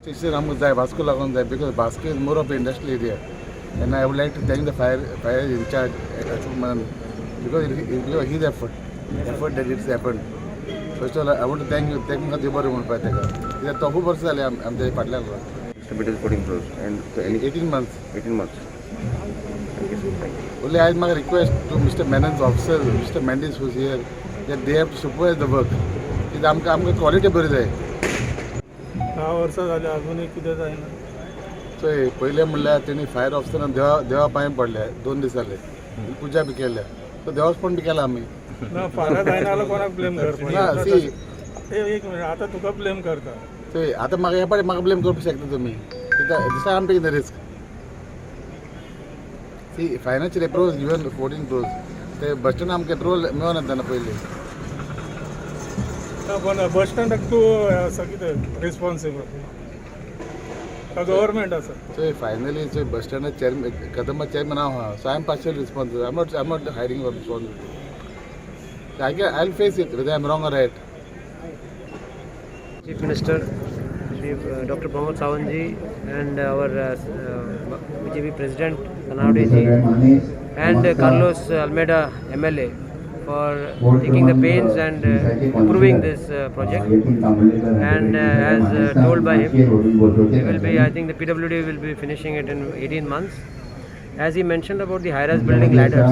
Station आमकां जाय, वास्को लागून जाय, because Vasco is more of industrial area and I would like to thank the fire incharge Ashok Manan because his effort that it's happen. First of all I want to thank you, thank देव बरें म्हणपाक ताका, कित्याक तो खूब वर्सां जालीं आमच्या फाटल्यान. Estimate is 14 crores and any 18 months. 18 months. Thank you, sir. Thank you. Only I my request to Mr. Menon's officer, Mr. Mendes, who's here, that they have to supervise the work. कित्याक आमकां आमकां quality बरी जाय. 10 वर्सां जाली, अजूनय कितें जायना. चोय, पयलें म्हणल्यार तेणी फायर ऑफिसरान देवा देवा पांय पडले, 2 दीस जाले पुजा बी केल्या, सो देवासपण बी केलां आमी. ना, फाल्यां जायना जाल्यार कोणाक ब्लेम ना. करपा? सी. एक मिनिट, आतां तुका ब्लेम करता. चोय, आतां म्हाका हे पाटी म्हाका ब्लेम करपाक शकता तुमी, कित्याक दिसा I am taking the risk. See, financial approval given 14 crores, ते बस स्टँड आमकां एप्रुवल मेळना तेन्ना पयलीं. ना, पण बस स्टँडाक तूं आसा कितें रिस्पॉन्सिबल का गव्हर्मेंट आसा? चोय, फायनली चोय, बस स्टँडा चेअरमॅन, कदंबा चेअरमॅन हांव आहा, so I am partial responsible. I am not hiding from responsibility. I will face it whether I am wrong or right. Chief Minister Shri Dr. Pramod Sawant ji and our BJP President Tanavade ji and Carlos Almeida MLA for taking the pains and approving this project. And as told by him, we will be, I think the PWD will be finishing it in 18 months. As he mentioned about the high-rise building ladders,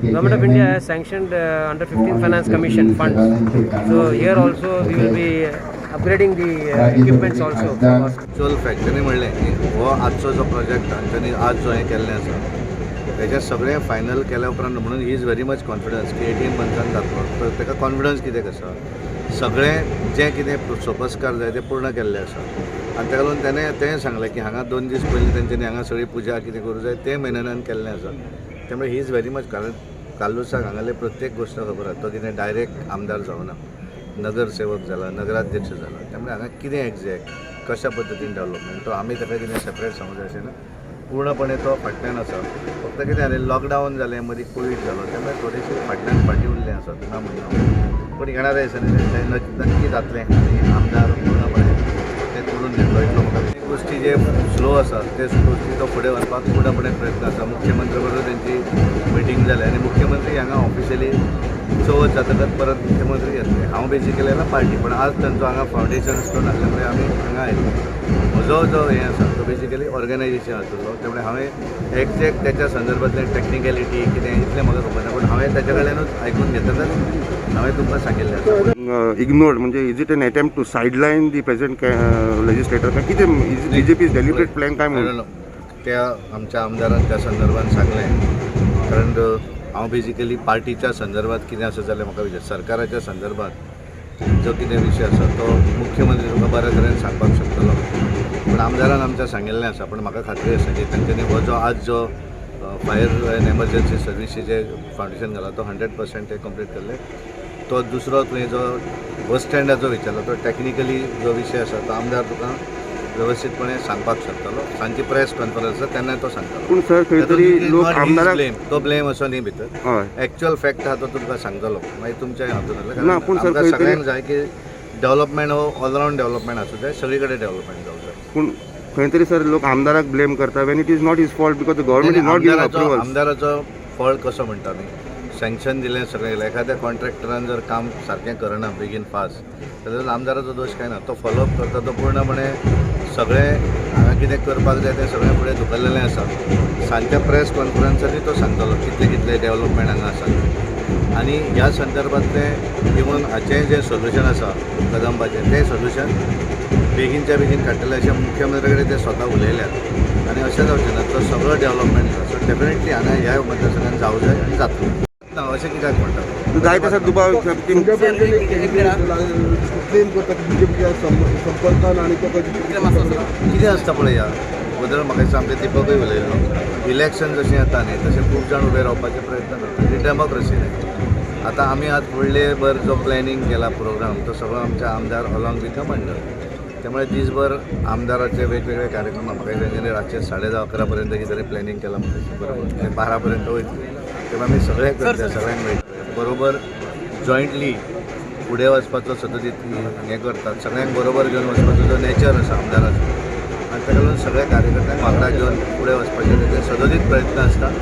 Government of India has sanctioned under 15th Finance Commission funds. So here also we will be upgrading the equipments also. Actual fact तेणी म्हणलें की हो आजचो जो project तांच्यांनी आज जो हें केल्लें आसा, तेजें सगळें फायनल केल्या उपरांत म्हणून he is very much confidence की 18 मंथ्सान जातलो. तर ताका कॉन्फिडन्स कित्याक आसा? सगळें जें कितें सोपस्कार जाय तें पूर्ण केल्लें आसा आनी ताका लागून तेणें तें सांगलें की हांगा 2 दीस पयलीं तेंच्यांनी हांगा सगळी पुजा कितें करूं जाय तें मेननान केल्लें आसा. त्यामुळे he is very much, कारण कार्लुसाक हांगाले प्रत्येक गोश्ट खबर आसा. तो कितें डायरेक्ट आमदार जावना, नगरसेवक जाला, नगराध्यक्ष जाला. त्यामुळे हांगा कितें एग्जॅक्ट कशा पद्दतीन डेव्हलपमेंट, तो आमी ताका कितें सेपरेट सांगूं जाय अशें ना. पूर्णपणे तो फाटल्यान आसा. फक्त कितें जालें, लॉकडावन जालें, मदीं कोवीड जालो, त्यामुळे थोडेशें फाटल्यान फाटीं उरलें आसा, ना म्हणना, पूण येणाऱ्या दिसांनी तें नक्की जातलें आनी आमदार पूर्णपणे तें करून घेतलो इतलो म्हाका. एक गोश्टी जे स्लो आसा ते गोश्टी तो फुडें व्हरपाक पूर्णपणे प्रयत्न आसा. मुख्यमंत्री बरोबर तेंची मिटींग जाली आनी मुख्यमंत्री हांगा ऑफिशियली चवथ जातकच परत मुख्यमंत्री येतले. हांव बेसिकली आतां पार्टी, पण आज तांचो हांगा फावंडेशन स्टोन आसल्या मुळे आमी हांगा आयले. म्हजो जो हें आसा तो बेसिकली ऑर्गनायझेशन आशिल्लो, त्यामुळे हांवें एक्झॅक्ट त्याच्या संदर्भातलें टॅक्निकलिटी कितें इतलें म्हाका खबर ना, पूण हांवें ताच्या कडल्यानूच आयकून घेतकच हांवें तुमकां सांगिल्लें आसा. इग्नोर्ड म्हणजे is it an attempt to sideline the present legislator काय कितें बीजेपी डेलिबरेट प्लॅन काय म्हणून? I don't know. त्या आमच्या आमदारान त्या संदर्भात सांगलें, कारण हांव बेसिकली पार्टीच्या संदर्भात कितें आसा जाल्यार म्हाका विचार, सरकाराच्या संदर्भात जो कितें विशय आसा तो मुख्यमंत्री तुमकां बऱ्या तरेन सांगपाक शकतलो. पूण आमदारान आमच्या सांगिल्लें आसा, पूण म्हाका खात्री आसा की तांच्यांनी हो जो आज जो फायर एंड एमर्जन्सी सर्विसीचे फावंडेशन घाला तो 100% ते कंप्लीट केल्ले. तो दुसरो तुवें जो बस स्टँडाचो विचारलो, तो टॅक्निकली जो विशय आसा तो आमदार तुका व्यवस्थितपणे सांगपाक शकतलो. सांजची प्रेस कॉन्फरन्स आसा, तेन्ना तो सांगतलो. पूण सर, खंय तरी लोक आमदाराक ब्लेम, तो ब्लेम असो न्ही भितर. एक्चुअल फॅक्ट आहा तो तुमकां सांगतलो मागीर तुमच्या हातून. ना, पूण सर, आमकां खंय तरी- सगळ्यांक जाय की डेव्हलपमेंट हो ऑलरावंड डेव्हलपमेंट आसूं जाय, सगळी कडेन डेव्हलपमेंट जावं जाय. पूण खंय तरी सर, लोक आमदाराक ब्लेम करता when it is not his fault because the government is not giving आमदाराचो अप्रुवल्स. आमदाराचो फॉल्ट कसो म्हणटा आमी? सँक्शन दिलें, सगळें केलें, एखाद्या कॉन्ट्रॅक्टरान जर काम सारकें करना बेगीन फास्ट जाल्यार आमदाराचो दोश काय ना. तो फॉलोअप करता, तो पूर्णपणे सगळें हांगा कितें करपाक जाय तें सगळें फुडें धुकल्लेलें आसा. सांजच्या प्रेस कॉन्फरन्सांनी तो सांगतलो कितले कितले डेव्हलपमेंट हांगा आसा आनी ह्या संदर्भातलें इवन हाचें जें सोल्युशन आसा कदंबाचें, तें सोल्युशन बेगीनच्या बेगीन काडटले अशें मुख्यमंत्र्या कडेन ते स्वता उलयल्यात. आनी अशें जावचें ना, तो सगळो डेव्हलपमेंट जाता. सो डेफिनेटली हांगा ह्या मतदारसंघात जावं जाय आनी जातलो ना अशें कित्याक म्हणटा? जाय तसा दुबाव क्लेम करता की बीजेपीच्या संपर्कान आनी तो कितें आसता पळया बदल, म्हाका दिसता आमचे दीपकूय उलयल्लो, इलेक्शन जशें येता न्ही तशें खूब जाण उबे रावपाचे प्रयत्न करता. ही डेमोक्रेसी न्ही. आतां आमी आज फुडले भर जो प्लॅनिंग केला प्रोग्राम, तो सगळो आमच्या आमदार अलॉंग विथ अ मंडळ. त्यामुळे दीसभर आमदाराचे वेगवेगळे कार्यक्रम. म्हाका तेंच्यांनी रातचे 10:30 11 पर्यंत कितें तरी प्लॅनिंग केलां म्हाका दिसता, बरोबर ते 12 पर्यंत वयतले. तेन्ना आमी सगळे करता, सगळ्यांक मेळटले, बरोबर जॉयंटली फुडें वचपाचो सतत हें करतात. सगळ्यांक बरोबर घेवन वचपाचो जो नेचर आसा आमदाराचो. ताका लागून सगळ्या कार्यकर्त्यांक वांगडा घेवन फुडें वचपाचे तेजे सदोदीत प्रयत्न आसता.